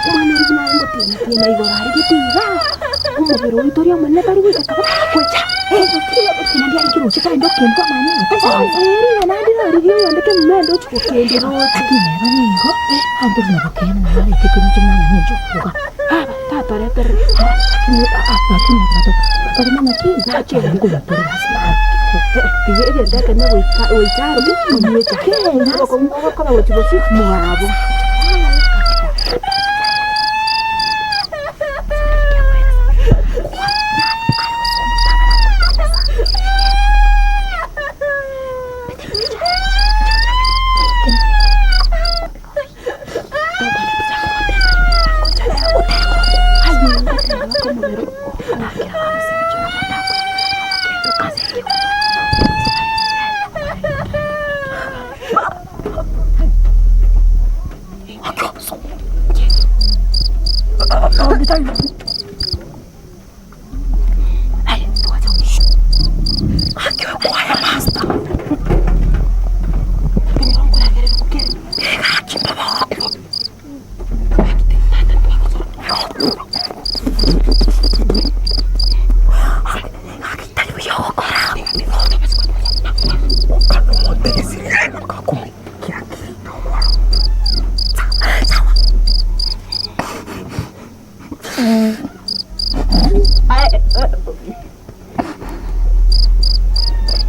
Omwana oria buna aye ngotiena-tiena igoro aria gete iga, omobere oyio tori omonene tari goika kabere agocha. Naende arenge roche tarenge okendwa amanyinga taisansa. Ere iga naende narigia oyonde kemumende ochia gokenda roche. Lakini neba nigo abanto buna bokenda nabo babeke ekeroche buna ng'a ninche okoga. Baba, tatoreterere. Lakini lakini abanto batari manyeti Naki nkobatora ase narokigo. Tiga egento ekemo goika goika aro onywe echae. Obokong'u bogokoba gochia bosio mwabo.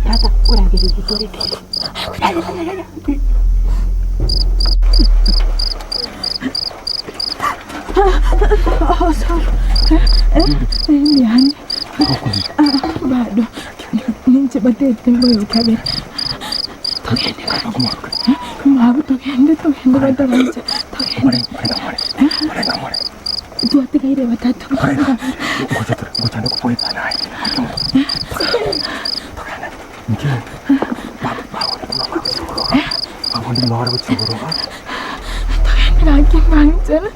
Tata, oragereria tore Mbiane bado ninche batete mboyo kabere togende mwabo togende togende bataracha togende twatigaire batato togende gaki mbanchere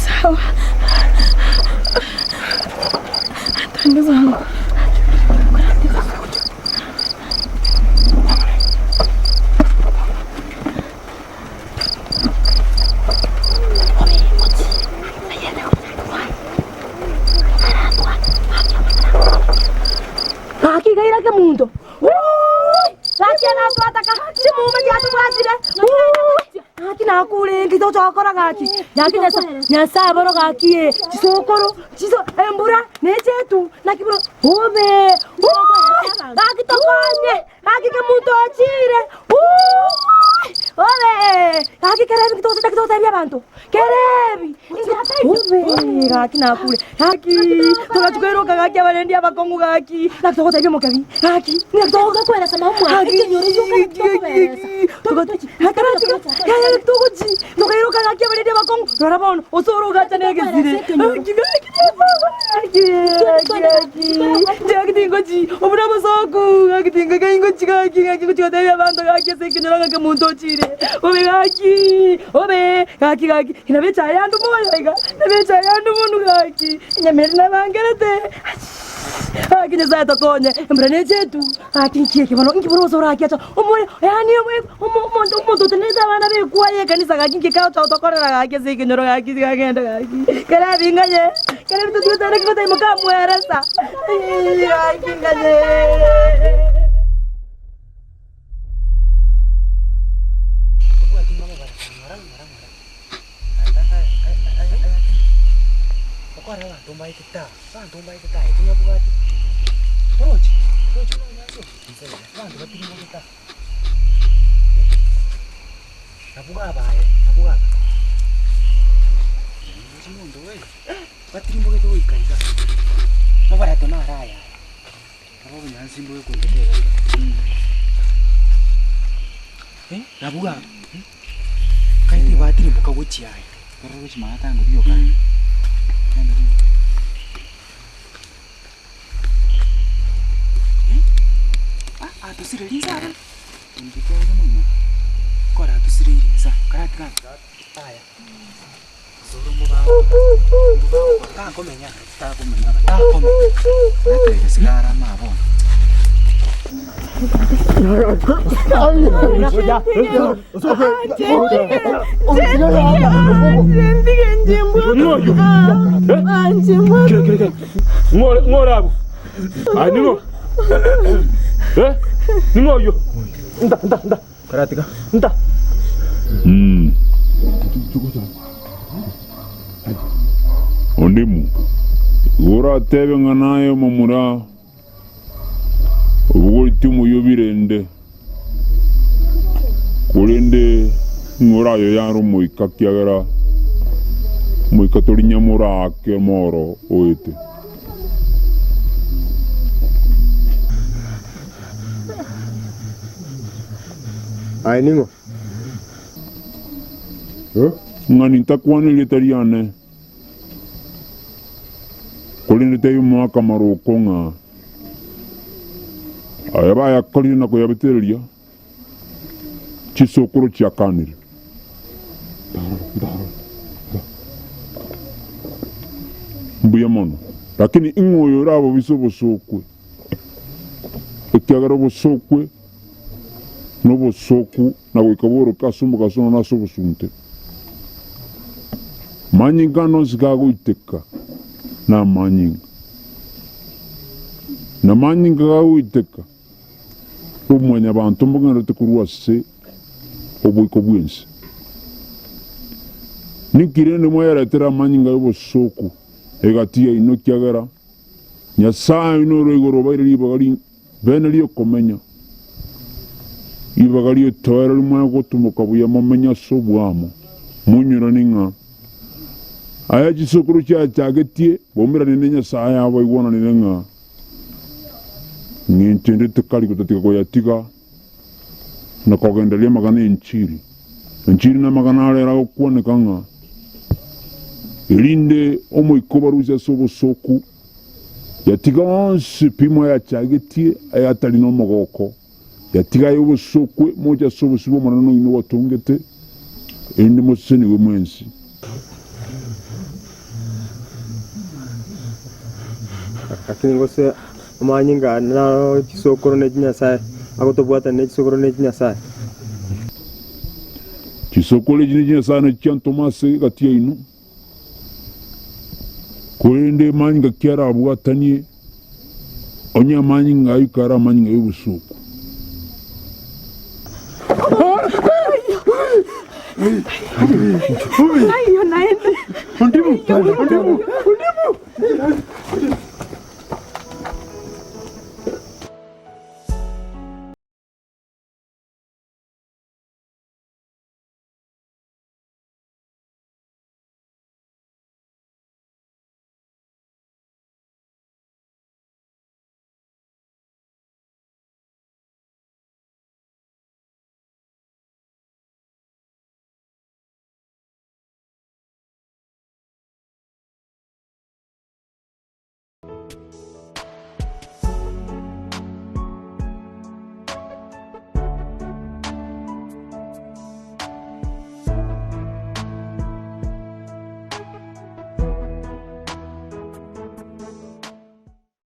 sawa twende bwango Gaki iga ira kemunto. Wuuui! Gaki agatwataka chimuma chiatobwatire. Wuuui! Gaki nakure nki tocha gokora gaki. Gaki Nyasae Nyasae bono gaki ee, chisokoro, chiso embura neche etu naki bono obe wuuui! Gaki tokonye, gaki kemunto ochire wuuui! Obe gaki kera ebinto togocha naki togotebia abanto. Kerebi! Obe gaki nakure gaki togachi koiroka gaki abarendi abakong'u gaki naki togotebia omokebi gaki naki Togokoeresa mama omwabo, ekenyoro gioka naki tokoberesa. togochi togochi tokairoka gaki abarendi abakong'u rora bono osoro ogacha na egesire gaki gaki gaki gaki gaki tingochi obuna obosoku gaki tingochi ingochi gaki gaki ngochi gotebia abanto gaki ase ekenyoro ng'ake omonto ochire obe gaki obe. Gaki gaki, nabo echaye yande moyo iga, nabo echaye yande monwe gaki, enyama eria nabangerete. Gaki Nyasaye tokonye, embura neche etu, gaki nki eke bono, nki bono gose orakiacha omore yaani omonto omonto otenerete abana b'ekwaya ekanisa gaki nki kagocha gotokorera gaki ase ekenyoro gaki tiga ngende gaki, kera ebinganye, kera ebinto tigotaina ki gotebia mokamweresa, gaki nganye. Ondimu, igo oratebe ng'a naye omomura obogoretie omoyio birende, korende ng'a orayoyare omoika ekiagera omoika tori nyama oraake omoro oete. Aye ning'o? Ng'a nintakwane erieta riane, korende tebia omogaka amaroko ng'a aya bayakorire na koyabetereria, chisokoro chiakanire. Mbuya mono, lakini ing'o oyo orabobise obosokwe? Ekiagera obosokwe nobosooku na goika bworoke ase omogaso na ase obosunte. Manyinga ande onsi gagoiteka namanyinga, na manyinga gagoiteka obomwanyabanto mbogendererete korwa ase oboiko bw'ense. Ninki rende mwayaretera amanyinga y'obosooku egati yaino ekiagera Nyasae oino ore igoro obaire ribaga Bene ri'okomenya, ribaga ri'etoero rimanye gotumoka buya momenye ase oboamo, monyorane ng'a aya chisokoro chiachagetie baumerane ne Nyasae abo baigwananire ng'a ng'encho ende tekari gotatiga koyatiga na kogendereria amagana 'enchiri. Enchiri namagana arero agokwaneka ng'a erinde omoika obarusie ase obosooku. Yatiga onsi pi mwayachagetie ayatari nomogoko, yatiga ay'obosokwe, moche ase obosio bw'Omonene oino obatongete, erinde mosesenigwe mwensi. Lakini gose amanyinga naro chisokoro ne chinyasae, agotobwatania ne chisokoro ne chinyasae. Chisokoro echi ne chinyasae nachio chiantoma ase egati yaino. Korende amanyinga ki arabwatanie, onye amanyinga ayio kare amanyinga y'obosooku?